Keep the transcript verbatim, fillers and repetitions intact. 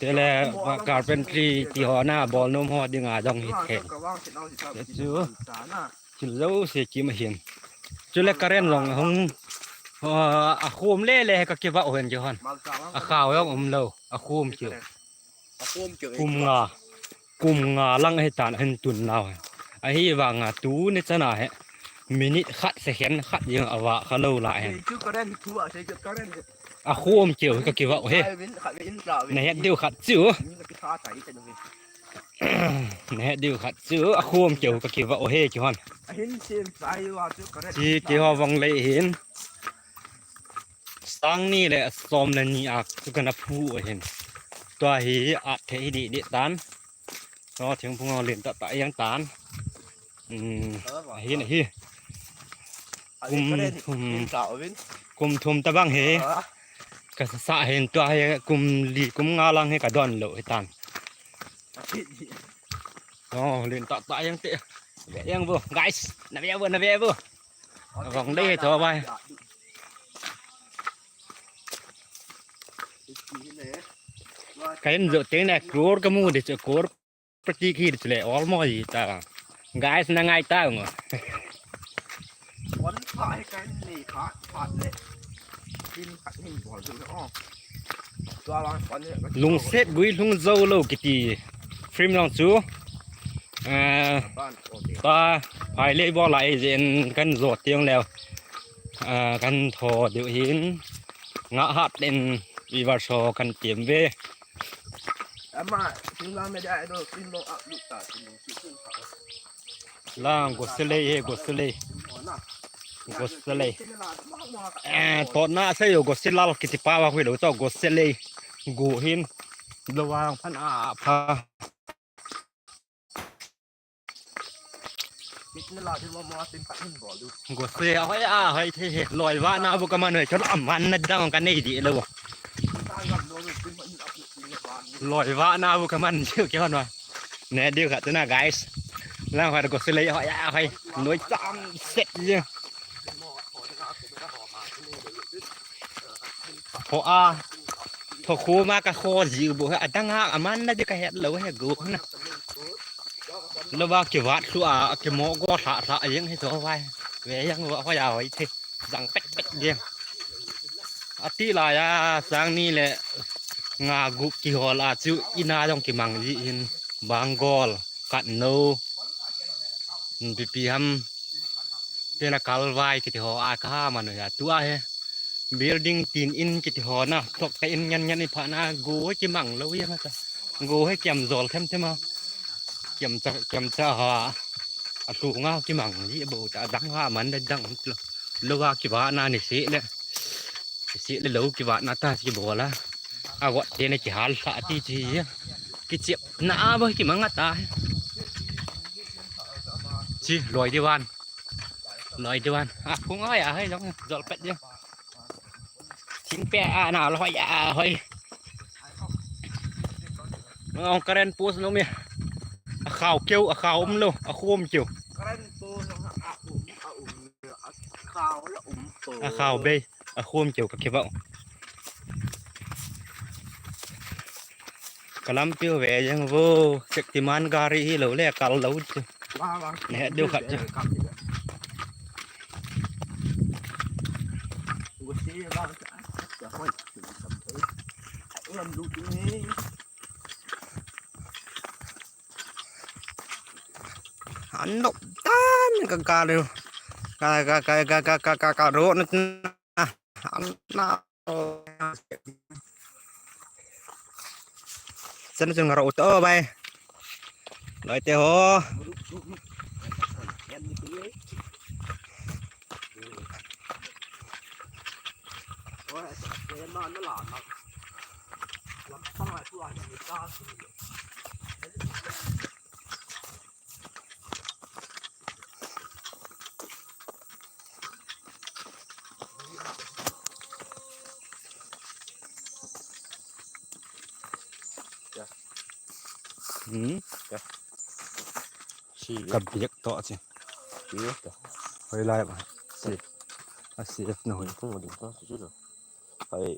Tele, carpentry ti ho na, bol nom ho dinga dong hi thei. Te chu, thil jouse kim ahin. Chule current jong hung, ah, akhum le le he ka kivah u hen kihon. Akhau jong umlou, akhum keu. Kum nga, kum nga lang ahitan ahin tun nau hen. Ahivanga tuni chana hi minute khat second khat jeng avah khalou lai hen. Akhum keu hi ka kivah u he. Nahet diu khat chu. Nahet diu khat chu, akhum keu ka kivah u he kihon. Chi keiho vang lei hin. Sang ni le som le ni a chu kana phu u hin. Tua hi at thei hi didi tan. To thingphung ho len tah tah jeng tan. Um, ahin ahi. Kum thum, kum thum tabang hi. Ka sa sa hin tua hi kum li kum nga lang hi ka don lou hitan. Oh, len tah tah jeng te. Ve jeng vo, guys. Na ve vo, na ve vo. Vang dei hi to bai. Ka in jo teng ne crore ka mu de chu crore. Prati khi chule almost ta. Guys, na ngai ta ngo. Wan pha he kan ni pha pha le. Tin pha ni bol du o. Tua wan wan ni. Lungset gui lung jo lo kiti. Film lang chu. Ah, ban o de. Ta phai le bol lai jen kan jo tiang leo. Ah, kan tho diu hin. Nga hat den viewers ho kan tiam ve. Ama, Simla media idol, Simla upload ta, Simla, Simla. Lang, go selei he, go selei. Go selei. Eh, to na sa yo, go selal kiti pa wa hui lo, to go selei. Go hin. Lo wa phan a pha. Go se, ahoi, ahoi, the, he. Loi va na bu ka man, hoi, chon aman na dang ka nei di lo. Loi va na bu ka man, ju ke hon wa. Ne diu ka tu na, guys. Lang hoi, go se le, ahoi, ahoi. Noi cham set je. Ho a. Tho khu ma ka kho ji bu, adang a, aman na di ka het lo he go na. Lo ba ki vat lu a, ki mo go hla hla jeng he to vai. Ve jeng va hoi a hoi the. Jang pet pet jeng. Ati la ya, sang ni le nga gup ki hol a chu ina jong ki mang ji hin. Bang gol, kat no. Bi pi ham. Tela kalvai kiti ho a ka ha manu ya. Tua he. Building tin in kiti ho na. Tok ta in nyan nyan i pha na go ki mang lo ya ma ta. Go he kiam jol them them a. Kiam cha, kiam cha ha. A lu nga ki mang li bo ta dang ha man da dang lo. Lo wa ki ba na ni se le. Ni se le lo ki ba na ta ki bo la. A got te ne ki hal sa ti chi ya. Ki chep na a bo ki mang a ta. Chi loi di wan. Loi di wan. A phung ai a hai jong jol pet di. Thing pe a na loi a hoi. Ong current post no mi. A khau keu, a khau um lo, a khum keu. A khau bei, a khum keu ka kibau. Ka lampi u ve jeng vo, Shaktiman gari hi lo le kal lo chu. Wa, wa. Ne, deu khat chu. Wa, wa. An nop tan ka ka lu. Ka, ka, ka ro na. An na. Sen sen ngaro to bai. Loi te ho. Hmm? Ka biak to chi. Hoi lai ba. Si. A si na hoi. Hai.